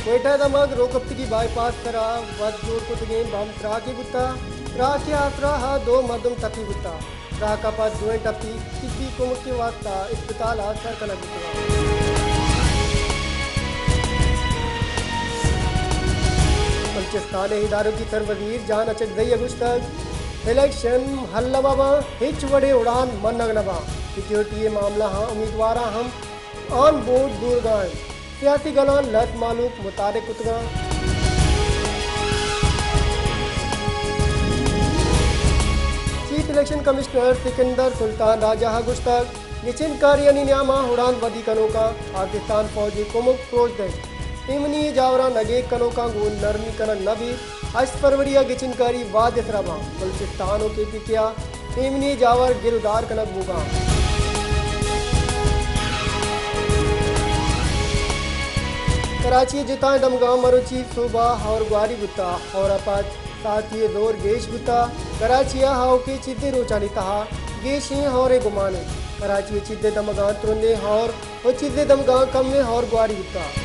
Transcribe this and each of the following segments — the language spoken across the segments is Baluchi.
کوئٹہ ءِ دمگ روکپتگی بائی پاس ءِ سرا وت جوڑ کتگیں بمب تراکے بوتگ۔ تراک ءِ آسرا ءَ دو مردم ٹپی بوتگ۔ تراک ءَ پد دوئیں ٹپی طبی کمک ءِ واستہ اسپتال ءَ سر کنگ بوتگ اَنت۔ بلوچستان ءِ ادارکی سر وزیر جان اچکزئی ءَ گوشتگ، الیکشن ہل نہ بہ باں، ہچ وڑیں اڑاند منگ نہ باں۔ سیکورٹی ءِ معاملہ آں، امیدواراں ہم آن بورڈ زورگ ءَ اَنت۔ سیاسی گلاں لس مہلوک متحرک کتگ اَنت۔ چیف الیکشن کمشنر سکندر سلطان راجہ ءَ گوشتگ، گچین کاریانی نیام ءَ اڑاند ودی کنوکاں پاکستان فوج ءِ کمک پروش دئیت۔ ایمنی ءِ جاوراں نگیگ کنوکاں گوں نرمی کنگ نہ بیت۔ ہشت فروری ءَ گچین کاری وھد ءِ سرا باں۔ بلوچستان ءُ کے پی کے ءَ ایمنی ءِ جاور گر ءُ دار کنگ بوگ ءَ اَنت۔ کراچی ءِ جتائیں دمگاں مروچی سہب ءَ ہور گواری بوتگ۔ ہور ءَ پد ساعتی ءِ زور گیش بوتگ۔ کراچی ءَ آؤکیں چیزے روچانی تہا گیشیں ہور ءِ گمان اِنت۔ کراچی ءِ چیزے دمگاں ترندیں ہور ءُ چیزے دمگاں کمیں ہور گواری بوتگ۔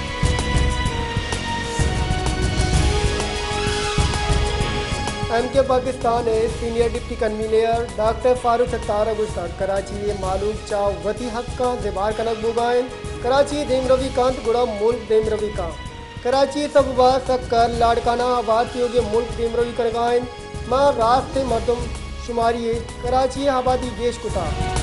ایم کیو ایم پاکستان ءِ senior deputy convener doctor Farooq ستار ءَ گوشتگ، کراچی ءِ مہلوک چہ وتی حقاں زبہر کنگ بوگ ءَ اَنت۔ کراچی دیمروی کنت گڑا ملک دیمروی کنت۔ کراچی ءِ سبب ءَ سکھر، لاڑکانہ ءَ آباد تیوگیں ملک دیمروی کنگ ءَ اِنت۔ ما راستیں مردم شماری ءَ کراچی ءِ آبادی گیش کتگ۔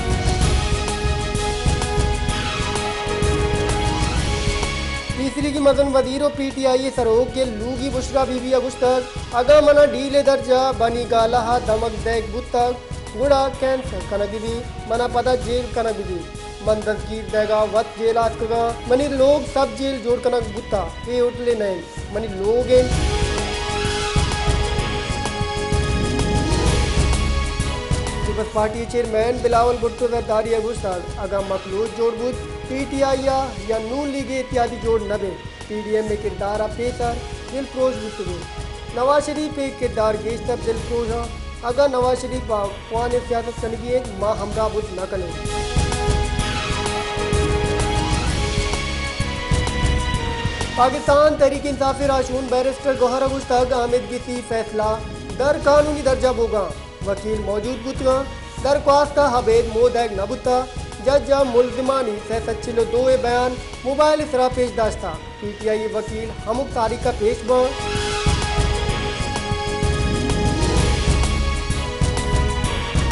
پیسریگی مزن وزیر ءُ پی ٹی آئی ءِ سروک گل لوگی بشریٰ بی بی ءَ گوشتگ، اگاں من ءَ ڈیل ءِ درجہ بنی گالہ ءَ دمگ دئیگ بوتگ، گڑا کینسل کنگ بہ بیت، من ءَ پدا جیل کنگ بہ بیت۔ من دزگیر دئیگ ءَ وت جیل ءَ اتکگ آں۔ منی لوگ سب جیل جوڑ کنگ بوتگ، اے ہوٹلے نہ اِنت، منی لوگ اِنت۔ پیپلز پارٹی ءِ چیئرمین بلاول بھٹو زرداری ءَ گوشتگ، اگاں مخلوط جوڑ بوت، پی ٹی آئی ءَ یا نون لیگ ءِ اتحادی جوڑ نہ بیت۔ پی ڈی ایم ءِ کردار ءَ پیسر دلپروش بوتگیں۔ نواز شریف ءِ کردار گیشتر دلپروش اَنت۔ اگاں نواز شریف ءَ کوانیں سیاست کنگی اِنت، ما ہمراہ بوت نہ کنیں۔ پاکستان تحریک انصاف ءِ راہشون بیرسٹر گوہر ءَ گوشتگ، آمدگسی فیصلہ در قانونی درجہ بوگ ءَ اِنت۔ وکیل موجود بوتگ اَنت۔ درخواست ءَ ابید موہ دئیگ نہ بوتگ۔ جج ءَ ملزمانی سئے سد چل ءُ دو ءِ بیان موبائل ءِ سرا پیش داشتگ۔ پی ٹی آئی ءِ وکیل ہمک تاریخ ءَ پیش باں۔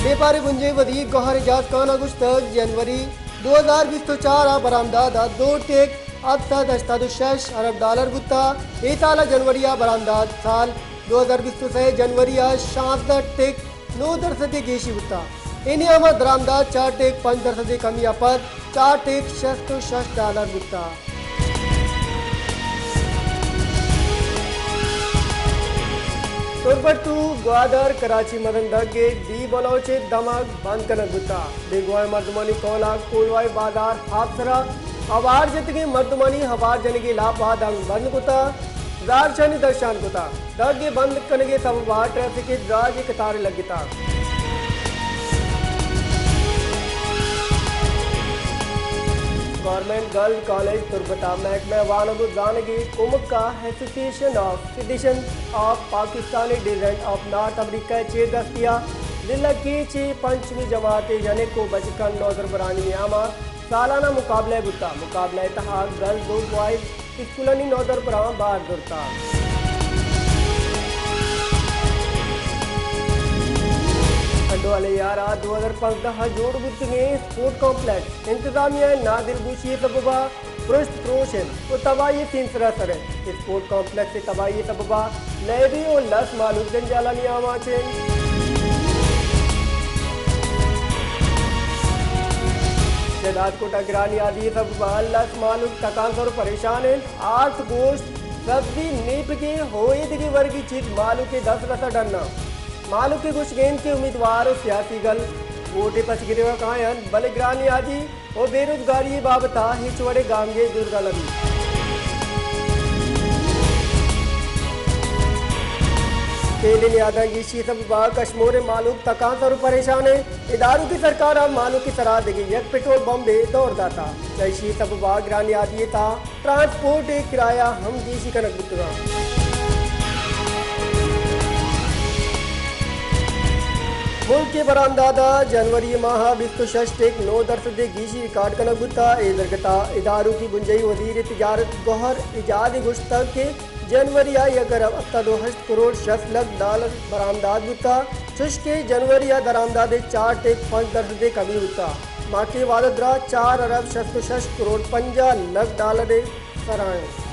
بیپار ءِ بنجاہی وزیر گوہر اعجاز خان ءَ گوشتگ، جنوری دو ہزار بیست ءُ چار ءَ برآمدات ءَ دو ٹک ہپت سد ہشتاد ءُ شش ارب ڈالر بوتگ۔ اے سال ءَ جنوری ءَ برآمدات سال دو ہزار بیست ءُ سئے جنوری ءَ شانزدہ ٹک نو درسد ءِ گیشی بوتگ۔ اے نیام ءَ درآمدات چار ٹک پنچ درسد ءِ کمی ءَ پد چار ٹک شست ءُ شش ڈالر بوتگ۔ تربت ٹو گوادر کراچی مزن ڈگے ڈی بلوچ ءِ دمگ بند کنگ بوتگ۔ بیگواہیں مردمانی قول ءَ کولواہ ءِ بازار ہاپسر ءَ ہوار جتگیں مردمانی ہوار جنگ ءِ لاپ ءَ دمگ بند کتگ، زہرشانی درشان کتگ۔ ڈگ ءِ بند کنگ ءِ سبب ءَ ٹریفک ءِ دراجیں قطارے لگتگ۔ گورنمنٹ گرلز کالج تربت ءَ محکمہ وانگ ءُ زانگ ءِ کمک ءَ ایسوسی ایشن آف فزیشنز آف پاکستان ءِ ڈیزنٹ آف نارتھ امریکہ ءِ چیردستی ءَ ضلع کیچ ءِ پنچمی جماعت ءِ جنک ءُ بچکند نودربرانی نیام ءَ سالانہ مقابلہ بوتگ۔ مقابلہ ءِ تہا گرلز ءُ بوائز اسکولانی نودربراں بہر زرتگ۔ ہنڈو الیار ءَ دو ہزار پانزدہ ءَ جوڑ بوتگیں اسپورٹ کمپلیکس انتظامیہ ءِ نادلگوشی ءِ سبب ءَ پرشت پروش اِنت ءُ تباہی ءِ سیمسر ءَ سر اِنت۔ اسپورٹ کمپلیکس ءِ تباہی ءِ سبب ءَ لیبی ءُ لس مہلوک جنجالانی آماچ اِنت۔ شہداد کوٹ ءَ گرانی آدی ءِ سبب ءَ لس مہلوک تکانسر ءُ پریشان اِنت۔ آرت گوشت، سبزی، نیپگے ءُ اے دگہ ورگی چیز مہلوک ءِ دست رس ءَ ڈن اَنت۔ مہلوک ءِ گوشگ اِنت کہ امیدوار ءُ سیاسی گل ووٹ ءِ پچ گرگ ءَ کاینت، بلے گرانی آدی ءُ بے روزگاری ءِ بابت ءَ ہچ وڑیں گامگیج زورگ ءَ نہ بیت۔ تیل ءِ نیاداں گیشی سبب ءَ کشمور ءِ مھلوک تکانسر ءُ پریشان اِنت۔ ادارکی سرکار ءَ مھلوک ءِ سرا دگہ یک پٹرول بمب ءِ دور داتگ۔ چہ ایشی سبب ءَ گران نیادی ءِ تھا ٹرانسپورٹ ءِ کرایہ ھم گیشی کنگ بوتگ اَنت۔ ملک ءِ برآمدات ءَ جنوری ءِ ماہ ءَ بیست ءُ شش ٹک نو درسد ءِ گیشی ریکارڈ کنگ بوتگ۔ اے درگت ءَ ادارکی بنجاھی وزیر تجارت گوھر اعجاز ءَ گوشتگ کہ جنوری ءَ یک ارب ھپتاد ءُ ھشت کروڑ شست لکھ ڈالر برآمدات بوتگ، چوشکہ جنوری ءَ درآمدات ءِ چار ٹک پنچ درسد ءِ کمی بوتگ۔ ماہ کہ وھد ءَ درا چار ارب شست ءُ شش کروڑ پنجاہ لکھ ڈالر ءِ سرا اِنت۔